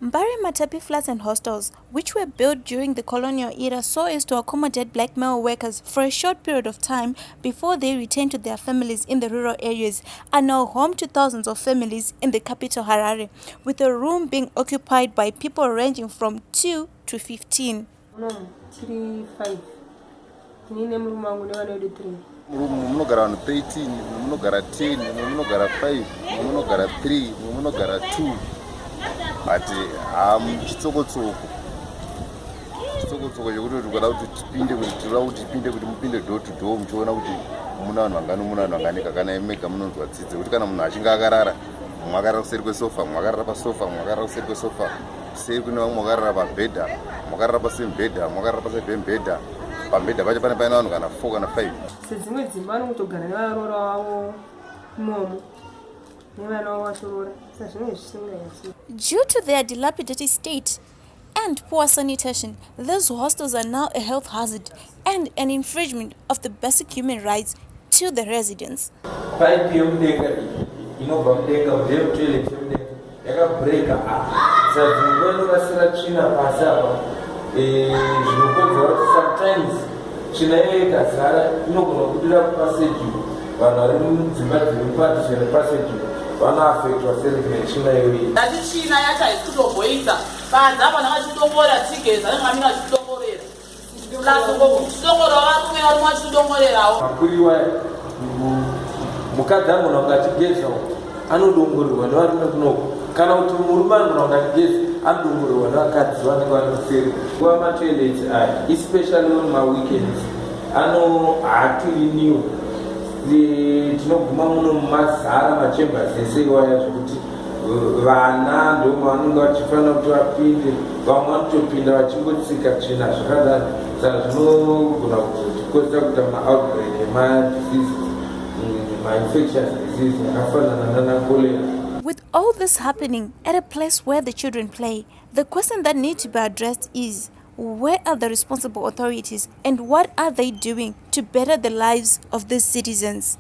Mbare Matapi Flats and Hostels, which were built during the colonial era so as to accommodate black male workers for a short period of time before they returned to their families in the rural areas, are now home to thousands of families in the capital Harare, with a room being occupied by people ranging from 2 to 15. Munomu tiri 5, ini nemurume wangu nevana vedu 3. Murumu munogara vanhu 13, mumwe munogara 10, mumwe munogara 5, mumwe munogara 3, mumwe munogara 2, but chitsokotsoko, chitsokotsoko chekuti tikada kuti tipinde, kuti tinoda kuti tipinde, kuti mupinde door to door muchiona kuti muna vanhu vangani, muna vanhu vangani. Kana mega munonzwa tsitsi kuti kana munhu achinge akarara, mumwe akarara kuseri kwesofa, mumwe akarara pasofa, mumwe akarara kuseri kwesofa, kuseri kune vamwe vakarara pabhedha, mumwe akarara pasi pemubhedha, mumwe akarara pasi pemubhedha. Pamubhedha pacho pane paine vanhu kana 4 kana 5. Sedzimwe dzimba vanongotogara nevaroora vavo imomo, nevana vavo vachiroora, sazvinenge zvisingaiti. Due to their dilapidated state and poor sanitation, these hostels are now a health hazard and an infringement of the basic human rights to the residents. Paipi yemudenga iyi inobva mudenga, ndeyemutoilet yemudenga, yakabreaka apa, saka dzimwe nguva inorasira tsvina pasi apa. Zvinokonzera kuti sometimes tsvina iyoyo ikazara inogona kubudira kupassage. Vanhu vari mudzimba dziri mupadhuze nepassage vanoaffectwa netsvina iyoyi. Ndati tsvina yacho haisi kutomboita panze apa, vachidongorera tigeza nemamina vachidongorera, plus kuchidongorera varume, varume vachidongorerawo. Makuriwa mukadzi anogona kunge achigeza, anodongorerwa nevarume kunoko, kana kuti murume anogona kunge achigeza, anodongorerwa nevakadzi vanenge vari kuseri. Kuva matoilets aya, especially on maweekends, ano haacleaniwe. Tinoguma muno mumazara machambers ese iwaya, zvekuti vana ndo mavanenge vachifanira kuti vapinde, vamwe vanotopinda vachingotsika tsvina zvakadaro. Saka zvinogona kuzotikonzera kuita maoutbreak emadiseases, mainfectious disease akafanana nana cholera. With all this happening at a place where the children play, the question that needs to be addressed is, where are the responsible authorities and what are they doing to better the lives of these citizens?